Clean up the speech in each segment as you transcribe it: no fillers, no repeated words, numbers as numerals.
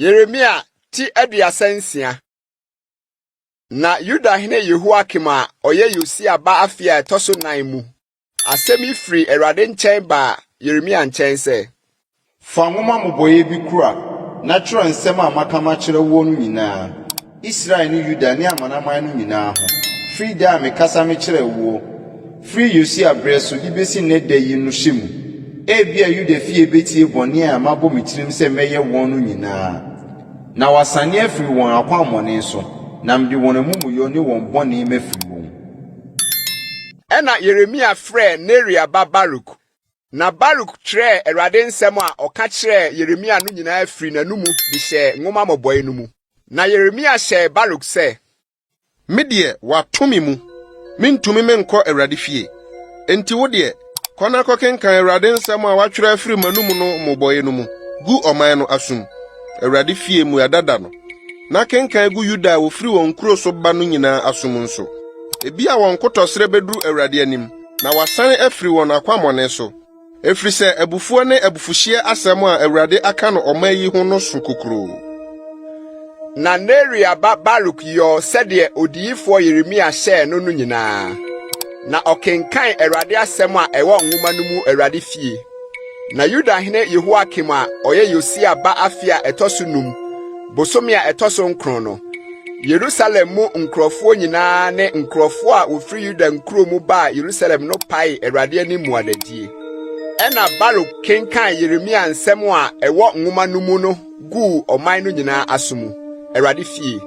Yeremia ti 36. Na Yudahene Yehoiakim a ɔyɛ Yosia ba afe a ɛtɔ so nan mu, asɛm yi firi Awurade nkyɛn baa Yeremia nkyɛn sɛ. Fa nwoma mmobɔeɛ bi kura, na twerɛ nsɛm a maka makyerɛ woɔ no nyinaa, Israel ne Yuda ne amanaman no nyinaa ho, firi da a mekasa mekyerɛɛ woɔ, firi Yosia berɛ so de bɛsi nnɛ da yi no hyɛ mu. Ebia Yuda fie bɛtie bɔne a mabɔ me tirim sɛ mɛyɛ wɔn no nyinaa, na wɔasane afiri wɔn akwammɔne so, na mede wɔn amumuyɔ ne wɔn bɔne mafiri wɔn. Ɛnna Yeremia frɛɛ Neria ba Baruk, na Baruk twerɛɛ Awurade nsɛm a ɔka kyerɛɛ Yeremia no nyinaa firii n'anomu de hyɛɛ nwoma mmobɔeɛ no mu. Na Yeremia hyɛɛ Baruk sɛ. Me deɛ, wɔato me mu, mentumi menkɔ Awurade fie. Enti wo deɛ, kɔ na kɔkenkan Awurade nsɛm a woatwerɛ afiri m'anom no mmobɔeɛ no mu gu ɔman no asom, Awurade fie mmuada da no, na kenkan gu Yuda a wɔfiri wɔn nkuro so ba no nyinaa asom nso. Ebia wɔn nkotɔsrɛ bɛduru Awurade anim, na wɔasane afiri wɔn akwammɔne so. Ɛfiri sɛ abufuo ne abufuhyeɛ asɛm a Awurade aka no ɔman yi ho no so kokuroo. Na Neria ba Baruk yɔɔ sɛdeɛ odiyifoɔ Yeremia hyɛɛ no no nyinaa, na ɔkenkan Awurade asɛm a ɛwɔ nwoma no mu Awurade fie. Na Yudahene Yehoiakim a ɔyɛ Yosia ba afe a ɛtɔ so num, bosome a ɛtɔ so nkron no, Yerusalem mu nkurɔfoɔ nyinaa ne nkurɔfoɔ a wɔfiri Yuda nkuro mu baa Yerusalem no paee Awurade anim mmuadadie. Ɛnna Baruk kenkan Yeremia nsɛm a ɛwɔ nwoma no mu no guu ɔman no nyinaa aso mu, Awurade fie,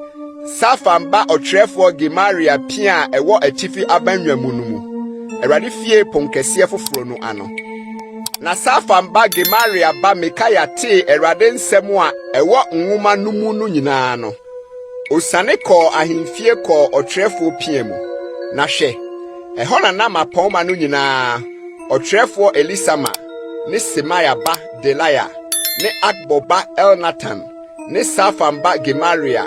Safan ba ɔtwerɛfoɔ Gemaria pia a ɛwɔ atifi abannwa mu no mu, Awurade fie ponkɛseɛ foforɔ no ano. Na Safan ba Gemaria ba Mikaia tee Awurade nsɛm a ɛwɔ nwoma no mu no nyinaa no, osiane kɔɔ ahemfie kɔɔ ɔtwerɛfoɔ pia mu. Na hwɛ, ɛhɔ na na mmapɔmma no nyinaa, ɔtwerɛfoɔ Elisama ne Semaia ba Delaia ne Akbor ba Elnatan ne Safan ba Gemaria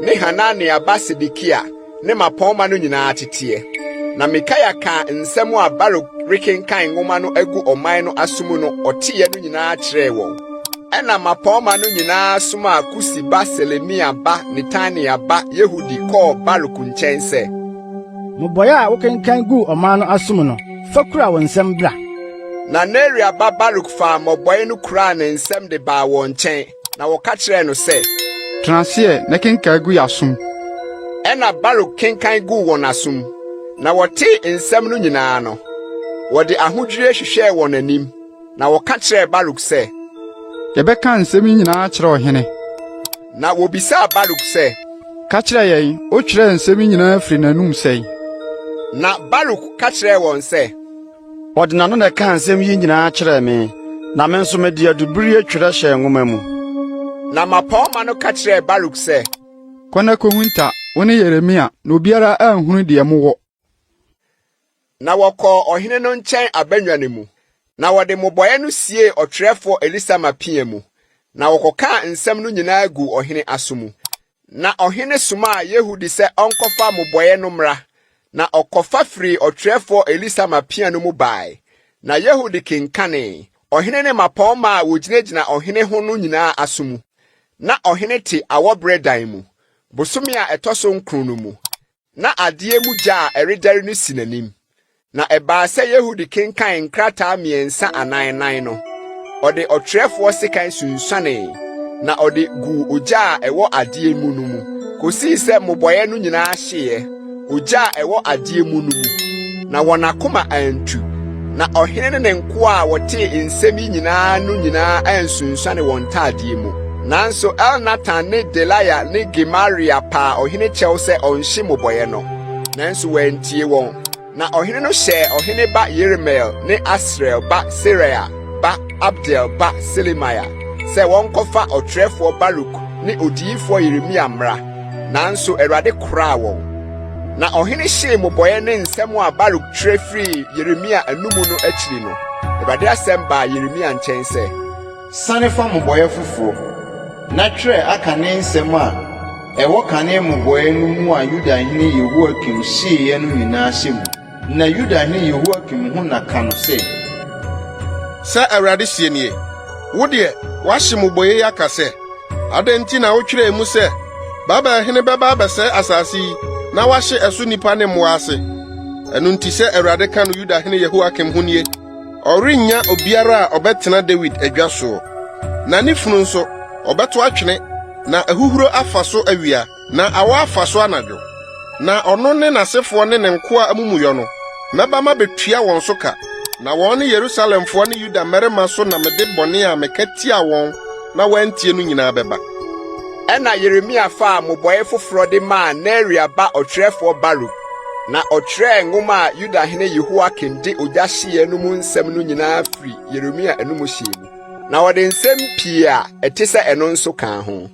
ne Hanania ba Sedekia ne mmapɔmma no nyinaa teteɛ. Na Mikaia kaa nsɛm a Baruk rekenkan nwoma no agu ɔman no aso mu no ɔteeɛ no nyinaa kyerɛɛ wɔn. Ɛnna mmapɔmma no nyinaa somaa Kusi ba Selemia ba Netania ba Yehudi kɔɔ Baruk nkyɛn sɛ. Mmobɔe a wokenkan guu ɔman no asom no, fa kura wo nsam bra. Na Neria ba Baruk faa mmobɔe no kuraa ne nsam de baa wɔn nkyɛn, na wɔka kyerɛɛ no sɛ. Tena ase ɛ, na kenkan gu yɛn asom. Ɛnna Baruk kenkan guu wɔn asom, na wɔtee nsɛm no nyinaa no, wɔde ahodwirie hwehwɛɛ wɔn anim. Na wɔka kyerɛɛ Baruk sɛ, Yɛbɛka nsɛm yi nyinaa akyerɛ ɔhene. Na wobisaa Baruk sɛ, Ka kyerɛ yɛn, wotwerɛɛ nsɛm yi nyinaa firii n'anom sɛn? Na Baruk ka kyerɛɛ wɔn sɛ, Ɔde n'ano na ɛkaa nsɛm yi nyinaa kyerɛɛ me, na me nso mede adubiri twerɛ hyɛɛ nwoma mu. Na mmapɔmma no ka kyerɛɛ Baruk sɛ, Kɔ na kɔhunta, wo ne Yeremia, na obiara anhunu deɛ mowɔ. Na wɔkɔɔ ɔhene no nkyɛn abannwa no mu, na wɔde mmobɔeɛ no siee ɔtwerɛfoɔ Elisama pia mu, na wɔkɔkaa nsɛm no nyinaa guu ɔhene aso mu. Na ɔhene somaa Yehudi sɛ ɔnkɔfa mmobɔeɛ no mmra, na ɔkɔfa firii ɔtwerɛfoɔ Elisama pia no mu bae. Na Yehudi kenkanee, ɔhene ne mmapɔmma a wɔgyinagyina ɔhene ho no nyinaa aso mu. Na ɔhene te awɔberɛ dan mu, bosome a ɛtɔ so nkron no mu. Na adeɛ mu gya a ɛredɛre no si n'anim. Na ɛbaa sɛ Yehudi kenkan nkrataa mmiɛnsa anaa nnan no, ɔde ɔtwerɛfoɔ sekan sunsuanee, na ɔde guu ogya a ɛwɔ adeɛ mu no mu, kɔsii sɛ mmobɔeɛ no nyinaa hyeeɛ, ogya a ɛwɔ adeɛ mu no mu. Na wɔn akoma antu. Na ɔhene ne ne nkoa a wɔtee nsɛm yi nyinaa no nyinaa ansunsuane wɔn ntaadeɛ mu. Nanso Elnatan ne Delaia ne Gemaria paa ɔhene kyɛw sɛ ɔnhye mmobɔeɛ no, nanso wantie wɔn. Na ɔhene no hyɛɛ ɔhene ba Yeremeel ne Asriel ba Seraia ba Abdeel ba Selemia sɛ wɔnkɔfa ɔtwerɛfoɔ Baruk ne odiyifoɔ Yeremia mmra, nanso Awurade koraa wɔn. Na ɔhene hyee mmobɔeɛ ne nsɛm a Baruk twerɛ firii Yeremia anomu no akyiri no, Awurade asɛm baa Yeremia nkyɛn sɛ. Sane fa mmobɔeɛ foforɔ, na twerɛ akane nsɛm a ɛwɔ kane mmobɔeɛ no mu a Yudahene Yehoiakim hyeeɛ no nyinaa hyɛ mu. Na Yudahene Yehoiakim ho na ka no sɛ. Sɛ Awurade seɛ nie, Wo deɛ, woahye mmobɔeɛ yi aka sɛ, Adɛn nti na wotwerɛɛ mu sɛ, Babel hene bɛba abɛsɛe asase yi na wahye ɛso nnipa ne mmoa ase? Ɛno nti sɛ Awurade ka no Yuda hene Yehoiakim ho nie, Ɔrennya obiara a ɔbɛtena Dawid adwa soɔ, na ne funu nso, ɔbɛto atwene, na ahuhuro afa so awia, na awɔ afa so anadwo. Na ɔno ne n'asefoɔ ne ne nkoa amumuyɔ no, mɛba mabetua wɔn so ka, na wɔn ne Yerusalemfoɔ ne Yuda mmarima so na mede bɔne a meka tiaa wɔn na wɔantie no nyinaa bɛba. Ɛnna Yeremia faa mmobɔe foforɔ de maa Neria ba ɔtwerɛfoɔ Baruk, na ɔtwerɛɛ nwoma a Yuda hene Yehoiakim de ogya hyeeɛ no mu nsɛm no nyinaa firi Yeremia anom hyɛɛ mu, na ɔde nsɛm pii a ɛte sɛ ɛno nso kaa ho.